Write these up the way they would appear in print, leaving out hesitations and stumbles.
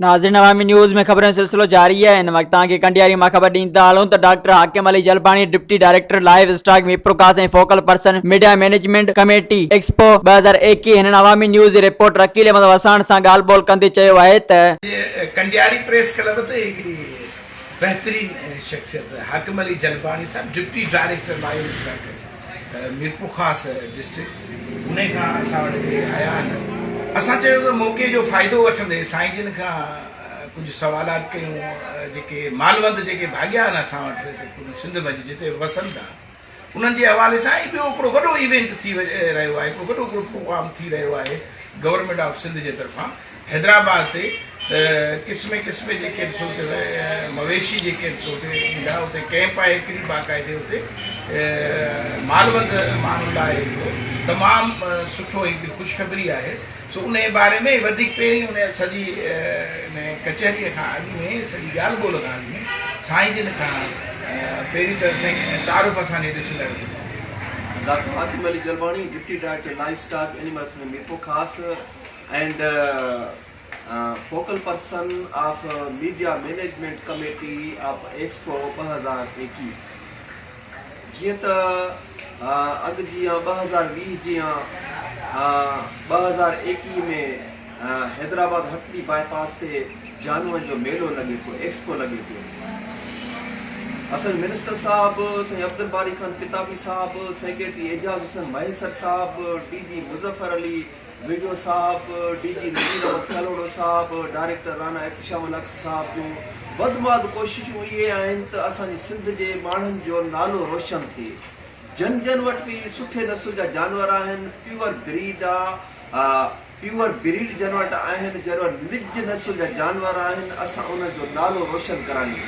ناظرين عوامي نيوز ۾ خبرن جو سلسلو جاري آهي هن وقت توهان کي ڪنڊياري مان خبر ڏيندا هلون ته doctor Hakim Ali Jalbani deputy director livestock Mirpurkhas ۽ focal person media management committee expo 2021 هنن عوامي نيوز جي رپورٽر عقيل احمد وساڻ سان ڳالهه ٻولهه ڪندي چيو آهي ته. ڪنڊياري پريس ڪلب تي هڪڙي بهترين شخصيت حاڪم علي جلباڻي صاحب deputy director livestock Mirpurkhas district انهي کان اسان وٽ هتي آيا آهن اسان چيو ته موقعي جو فائدو وٺندي سائين جن کان ڪجهه سوالات ڪيون جيڪي مالوند جيڪي ڀاڳيا آهن اسان وٽ هتي پوري سنڌ منجهه جتي وسن ٿا انهن جي حوالي سان ۽ ٻيو هڪڙو وڏو ايونٽ ٿي رهيو آهي هڪڙو وڏو هڪڙو پروگرام ٿي رهيو آهي گورنمينٽ آف سنڌ جي طرفان حيدرآباد تي ته قسمين قسمين جيڪي ڏسو اتي مويشي جيڪي ڏسو اتي ايندا اتي ڪئمپ آهي هڪڙي باقاعدي اتي مالوند ماڻهن لاء هڪڙو تمام سٺو هڪڙي خوشخبري آهي سو انهي باري ۾ وڌيڪ پهرين ان سڄي ان ڪچهري کان اڳ ۾ سڄي ڳالهه ٻولهه کان اڳ ۾ سائين جن کان پهرين ته سائين تعارف اسان جي ڏسندڙن کي ڪرائيندا. Doctor Hakim Ali Jalbani, deputy director livestock animals ۾ Mirpurkhas and focal person of media management committee of expo 2021. جيئن ته اڳ جيان 2020 جيان 2021 ۾ حيدرآباد هٽڙي باء پاس تي جانورن جو ميلو لڳي ٿو، ايڪسپو لڳي پيو. اسان جو منسٽر صاحب سائين عبدالباري خان پتافي صاحب، سيڪريٽري اعجاز حسين مهيسر صاحب، ڊي جي مظفر علي ويڊيو صاحب، ڊي جي نذير احمد ڪلهوڙو صاحب، ڊائريڪٽر رانا احتشام الحق صاحب جون وڌ مان وڌ ڪوششون اهي آهن ته اسان جي سنڌ جي ماڻهن جو نالو روشن ٿئي. جن جن وٽ به سٺي نسل جا جانور آهن، پيور بريڊ آ، پيور بريڊ جن وٽ آهن، جن وٽ نج نسل جا جانور آهن، اسان انهن جو نالو روشن ڪرايون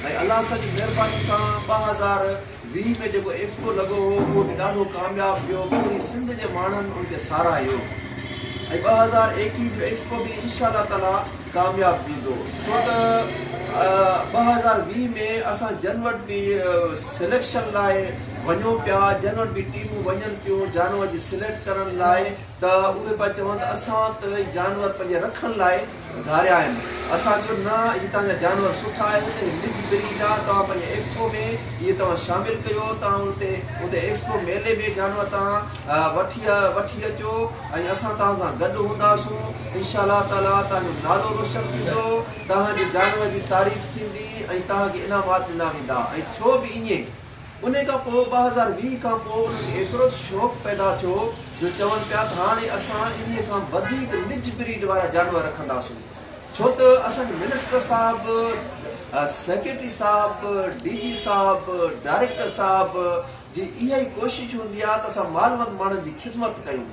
۽ الله سائين جي مهرباني سان 2000. 20 ۾ جيڪو ايڪسپو لڳو هو اهو به ڏاڍو ڪامياب ويو پوري سنڌ جي ماڻهن ان کي ساراهيو ۽ 2021 جو ايڪسپو به انشاء الله تعالي ڪامياب ويندو ڇو ته 2020 ۾ اسان جن وٽ به سليڪشن لاء وڃون پيا جن وٽ به ٽيمون وڃن پيون جانور جي سليڪٽ ڪرڻ لاء ته اهي پيا چون ته اسان ته هي جانور پنهنجي رکڻ لاء ڌاريا آهن. اسان چيو نه هي توهان جا جانور سٺا آهن، هي نج بريڊ آ، توهان پنهنجي ايڪسپو ۾ اهي توهان شامل ڪيو، توهان اتي اتي ايڪسپو ميلي ۾ جانور توهان وٺي وٺي اچو ۽ اسان توهان سان گڏ هونداسون، انشاء الله تعاليٰ توهان جو نالو روشن ٿيندو، توهان جي جانور جي تعريف ٿيندي ۽ توهان کي انعامات ڏنا ويندا ۽ ٿيو به ائين. انهي کان پوء 2020 کان پوء انهن کي ايترو ته شوق پيدا ٿيو جو چون پيا ته هاڻي اسان انهي کان وڌيڪ نج بريڊ وارا جانور رکنداسون ڇو ته اسان جي منسٽر صاحب، سيڪريٽري صاحب، ڊي جي صاحب، ڊائريڪٽر صاحب جي اها ئي ڪوشش هوندي آهي ته اسان مالوند ماڻهن جي خدمت ڪيون.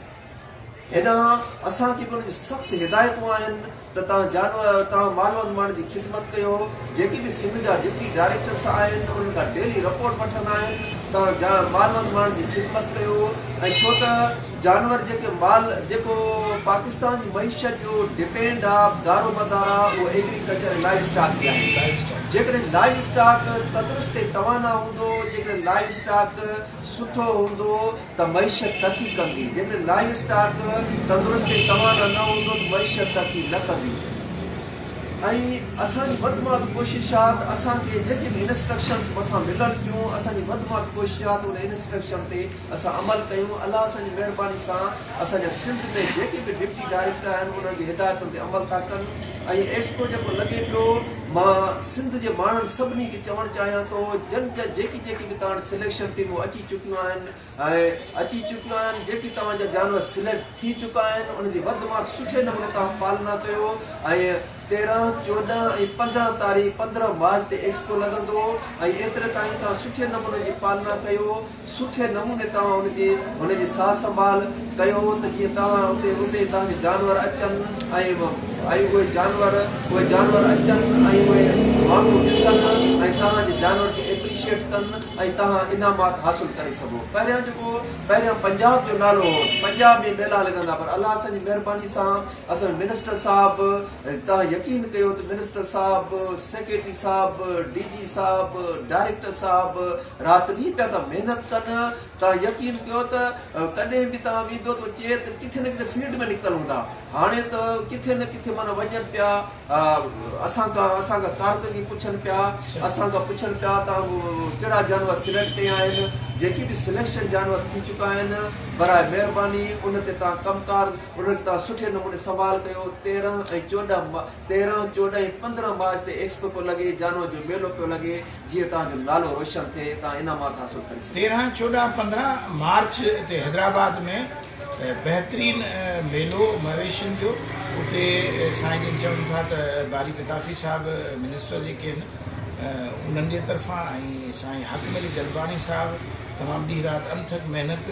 هيڏانهن اسان کي به انهن جون سخت هدايتون آهن ته توهان جانور توهان مالوند ماڻهن جي خدمت ڪيو، جيڪي به سنڌ جا ڊپٽي ڊائريڪٽرس آهن انهن کان ڊيلي رپورٽ وٺندا آهن توهان مالوند ماڻهن جي خدمت ڪيو ۽ ڇو ته جانور جيڪي مال جيڪو پاڪستان جي معيشت جو ڊپينڊ آ دارومدار آ اهو ايگريڪلچر ۽ لائيو اسٽاڪ تي آهي جيڪڏهن لائيو اسٽاڪ تندرست ۽ توانا هوندو جيڪڏهن لائيو اسٽاڪ سٺو هوندو ته معيشت ترقي ڪندي، جيڪڏهن لائيو اسٽاڪ تندرست ۽ توانا نه هوندو ته معيشت ترقي نه ڪندي ۽ اسان جي وڌ مان وڌ ڪوشش آهي ته اسان کي جيڪي به انسٽرڪشنز مٿان ملن پيون اسان جي وڌ مان وڌ ڪوشش آهي ته ان انسٽرڪشن تي اسان عمل ڪيون الله اسان جي مهرباني سان اسان جا سنڌ ۾ جيڪي به ڊپٽي ڊائريڪٽر آهن انهن جي هدايتن تي عمل ٿا ڪن ۽ ايڪسپو جيڪو لڳي پيو مان سنڌ جي ماڻهن سڀني کي چوڻ چاهيان ٿو جن جا جيڪي جيڪي به توهان وٽ سليڪشن ٽيمون اچي چڪيون آهن ۽ اچي چڪيون آهن جيڪي توهان جا جانور سليڪٽ ٿي چڪا آهن انهن جي وڌ مان سٺي نموني توهان پالنا ڪيو ۽ 13 14 ۽ 15 تاريخ 15 مارچ تي ايڪسپو لڳندو ۽ ايتري تائين توهان سٺي نموني جي پالنا ڪيو سٺي نموني توهان ان جي هن جي سار سنڀال ڪيو ته جيئن توهان اتي اتي توهان جا جانور اچن ۽ ۽ اهي جانور اهي جانور اچن ۽ اهي ماڻهو ڏسن ۽ توهان جي جانور کي ايپريشيئيٽ ڪن ۽ توهان انعامات حاصل ڪري سگهو. پهريان جيڪو پهريان پنجاب جو نالو هو ته پنجاب ۾ ميلا لڳندا پر الله سائين جي مهرباني سان اسان جو منسٽر صاحب توهان يقين ڪيو ته منسٽر صاحب سيڪريٽري صاحب ڊي جي صاحب ڊائريڪٽر صاحب رات ڏينهن پيا ٿا محنت ڪن. توهان يقين ڪيو ته ڪڏهن به توهان ويندو ته چيت ڪٿي نه ڪٿي فيلڊ ۾ نڪتل هوندا. هاڻي ته ڪٿي نه ڪٿي معنيٰ وڃن پيا اسان کان اسان کان ڪارڪردگي پڇن پيا اسان کان پڇن پيا توهان ڪهڙا جانور سليڪٽ ڪيا آهن جيڪي به سليڪشن جانور ٿي چڪا آهن براء مهرباني ان تي توهان ڪم ڪار انهن کي توهان سٺي نموني سنڀال ڪيو 13 ۽ 14 13 14 ۽ 15 مارچ تي ايڪسپو پيو لڳي جانور جو ميلو پيو لڳي جيئن توهان جو نالو روشن ٿئي توهان انعامات حاصل ڪري سگهو. 13 14 15 مارچ تي حيدرآباد ۾ بهترين ميلو مويشين جو اتي سائين جن چون ٿا ته باري پتافي صاحب منسٽر جيڪي آهن انهن جي طرفان ۽ سائين حاڪم علي جلباڻي صاحب تمام ڏينهن رات انٿڪ محنت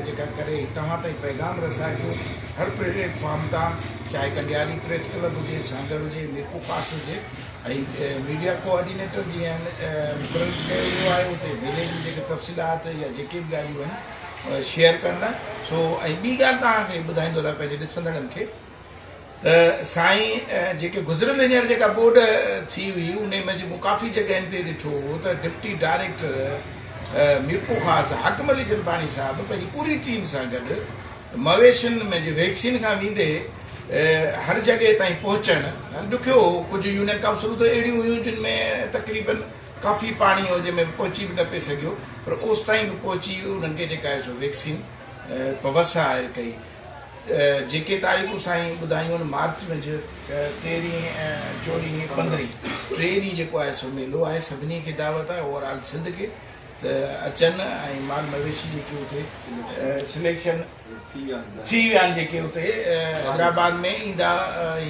جيڪا ڪري توهان تائين پيغام رسائي ٿو هر پليٽ فارم تان چاهي ڪنڊياري پريس ڪلب هجي سانگهڙ هجي ميرپورخاص هجي ۽ ميڊيا ڪوآرڊينيٽر جيئن مقرر ڪيو ويو آهي اتي ميلي جون جيڪي تفصيلات يا جيڪي به ڳالهيون آهن شيئر ڪرڻ لاء سو ۽ ٻي ڳالهه توهان کي ٻڌائيندو رهان پنهنجي ڏسندڙن کي ته سائين جيڪي گذريل هينئر جيڪا ٻوڏ ٿي هئي ان ۾ مون ڪافي جڳهين تي ڏٺو هو ته ڊپٽي ڊائريڪٽر ميرپورخاص حاڪم علي جلباڻي صاحب پنهنجي پوري ٽيم سان گڏ مويشين ۾ جي ويڪسين کان ويندي هر جڳهه تائين پهچڻ ڏکيو هو. ڪجهه يونين ڪائونسلون ته اهڙيون هيون جن ۾ تقريبن ڪافي پاڻي هو جنهن ۾ پهچي به نه پئي سگهيو پر اوستائين به پهچي انهن کي جيڪا آهي سو ويڪسين وس آهر ڪئي. جيڪي تاريخون سائين ٻڌايون آهن مارچ ۾ تيرهين، چوڏهين، پندرهين ٽي ڏينهن جيڪو آهي سو ميلو آهي سڀني کي دعوت آهي اوور آل سنڌ کي ته اچن ۽ مال مويشي جيڪي اتي سليڪشن ٿي ويا آهن جيڪي اتي حيدرآباد ۾ ايندا ۽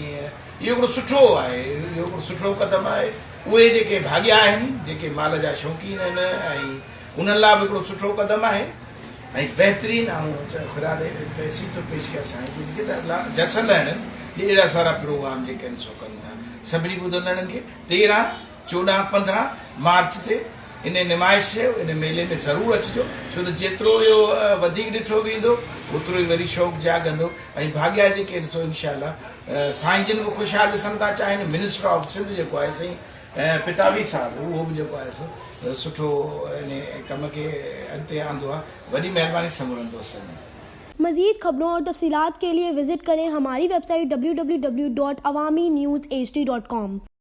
اهو هڪڙو سٺو آهي اهو هڪڙو سٺو قدم آهي اهي جيڪي ڀاڳيا آهن جيڪي مال جا شوقين آهن ۽ انهن لاء به هڪڙو سٺو قدم آهي ۽ بهترين آئون خراج تحسين ٿو پيش ڪيان سائين جن کي ته الله جس لهڻن جي اهڙا سارا پروگرام جيڪي آهن سو ڪن ٿا سڀني ٻڌندڙن کي 13 14 15 مارچ تي ان نمائش ان ميلي ۾ ضرور اچجو ڇو ته جيترو اهو وڌيڪ ڏٺو ويندو اوترو ئي وري شوق جاڳندو ۽ ڀاڳيا جيڪي آهن سو انشاء الله سائين جن به خوشحال ڏسڻ ٿا چاهين منسٽر آف سنڌ جيڪو آهي سائين پتافي صاحب اهو به جيڪو آهي سو سٺو ان ڪم کي اڳتي آندو آهي وڏي مهرباني سمورن دوستن جي. مزيد خبرون اور تفصيلات کے لئے وزٽ ڪرين ھماري web site www.awamiNewsHD.com.